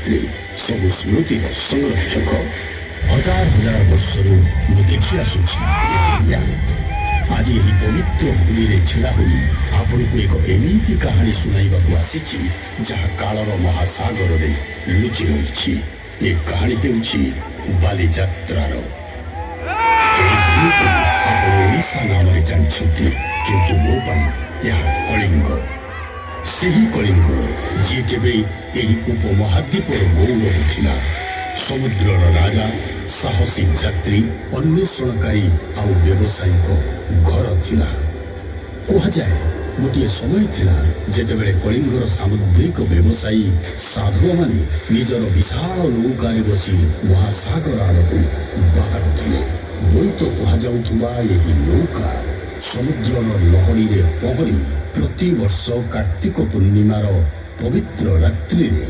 ଯାତ୍ରୀ, ସବୁ ସ୍ମୃତିର ସଂରକ୍ଷକ। ହଜାର ହଜାର ବର୍ଷରୁ ମୁଁ ଦେଖି ଆସୁଛି ଏ ଦୁନିଆ। ଆଜି ଏହି ପବିତ୍ର ଭୂମିରେ ଛିଡ଼ା ହୋଇ ଆପଣଙ୍କୁ ଏକ ଏମିତି କାହାଣୀ ଶୁଣାଇବାକୁ ଆସିଛି, ଯାହା କାଳର ମହାସାଗରରେ ଲୁଚି ରହିଛି। ଏ କାହାଣୀ ହେଉଛି ବାଲିଯାତ୍ରାର। ଏହି ଭୂମିକୁ ଆପଣ ଓଡ଼ିଶା ନାମରେ ଜାଣିଛନ୍ତି, କିନ୍ତୁ ମୋ ପାଇଁ ଏହା କଳିଙ୍ଗ। ସେହି କଳିଙ୍ଗ, ଯିଏ କେବେ ଏହି ଉପମହାଦ୍ୱୀପର ଗୌରବ ଥିଲା। ସମୁଦ୍ରର ରାଜା, ସାହସୀ ଯାତ୍ରୀ, ଅନ୍ୱେଷଣକାରୀ ଆଉ ବ୍ୟବସାୟୀଙ୍କ ଘର ଥିଲା। କୁହାଯାଏ, ଗୋଟିଏ ସମୟ ଥିଲା ଯେତେବେଳେ କଳିଙ୍ଗର ସାମୁଦ୍ରିକ ବ୍ୟବସାୟୀ ସାଧବମାନେ ନିଜର ବିଶାଳ ନୌକାରେ ବସି ମହାସାଗର ଆଡ଼କୁ ବାହାରୁଥିଲେ। ବୋଇତ କୁହାଯାଉଥିବା ଏହି ନୌକା ସମୁଦ୍ରର ଲହଡ଼ିରେ ପହଁରି ପ୍ରତିବର୍ଷ କାର୍ତ୍ତିକ ପୂର୍ଣ୍ଣିମାର ପବିତ୍ର ରାତ୍ରିରେ